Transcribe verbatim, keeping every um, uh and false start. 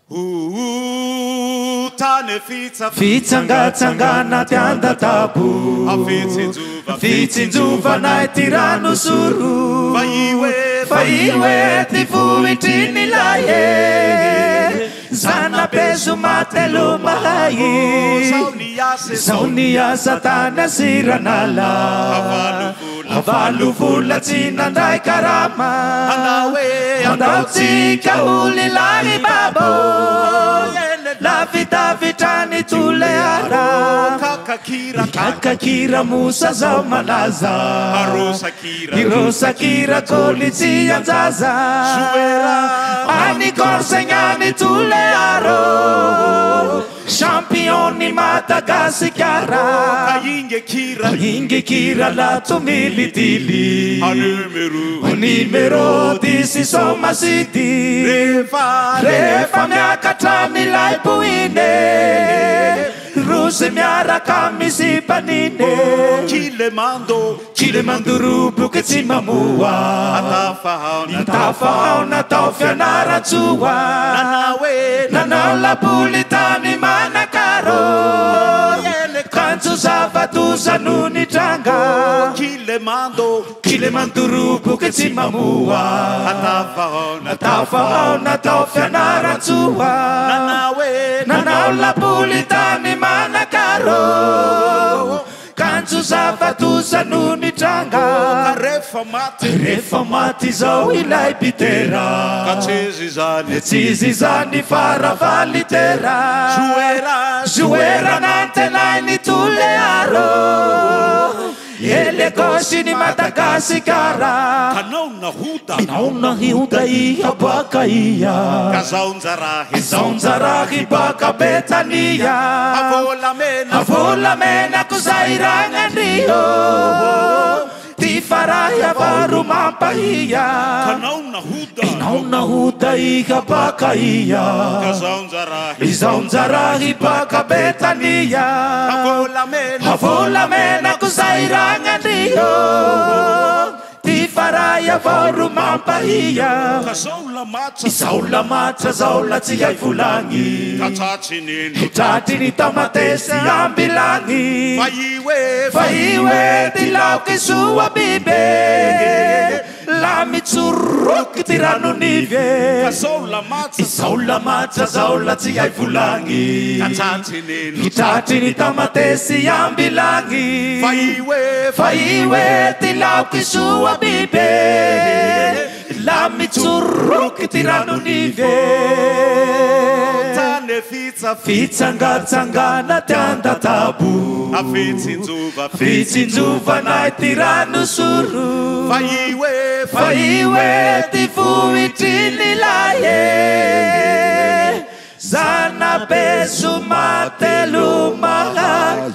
O tane fitsa, fitsangatsangana tyan-dAtabo. Afitsinjova, afitsinjovanay ty ranosoro. Fa i hoe, fa i hoe ty vohitry ny lahy e. Zanabe zo mate lo mahay. Zao ny asa, zao ny asa tany Antsiranala. Avalo vola, avalo vola tsy nandray karama. Andao e, andao tsika ho lehilahy babo. Lavitavitra ny Toliara. Kakakira, kakakira mosa zao malaza. Arosakira, irosakira kôly tsy an-jaza. Zoera, any Corse agny Toliara. Champion ny Madagasikara. Ka ingekira, ingekira lato militily. A numéro, a numéro dix Soma City. Rehefa, rehefa miakatra milay bohine. Rozy miaraka misy mpanine. Kilemando, kilemando roboky tsy mamoa. Atafahaona, atafahaona tao Fianarantsoa. Nanao e, nanao laboly tany Manakaro. Kanjo zava-doza no nitranga. Kilemando, kilemando roboky tsy mamoa. Atafahaona, atafahaona tao Fianarantsoa. Nanao e, nanao laboly tany Manakaro. Kanjo zava-doza no nitranga. Rehefa maty, rehefa maty zao ilay bitera. Ka tsy izy izany, tsy izy izany fa Ravalitera. Zoera, zoera nantenainy Toliara. Ele gôsy ny Madagasikara. Ka naona hoda, naona hoda iha baka ia. Ka zao njarahy, zao njarahy baka Betania. Avolamena, avolamena ko zay ragnandrio. Ty farahy avaro mampahia. Ka naona hoda, naona hoda iha baka ia. Ka zao njarahy, izao njarahy baka Betania. Avolamena, avolamena ko zay ragnandrio. Ty farahy avaro mampahia. Ka zao la matra, zao la matra, zao la tsy hay volagny. Ka tratry ny, tratry ny tamatesy ambilagny. Fa i hoe, fa i hoe ty laoky soa bibe. La mitsoroky ty ranonivy e. Ka zao la matra, zao la matra, zao la tsy hay volagny. Ka tratry ny, tratry ny tamatesy ambilagny. Fa i hoe, fa i hoe ty laoky soa bibe. La mitsoroky ty ranonivy e. Tane fitsa, fitsangatsangana tyan-dAtabo. Afitsinjova, afitsinjovanay ty ranosoro. Fa i hoe, fa i hoe ty vohitry ny lahy e. Zanabe zo mate lo mahay.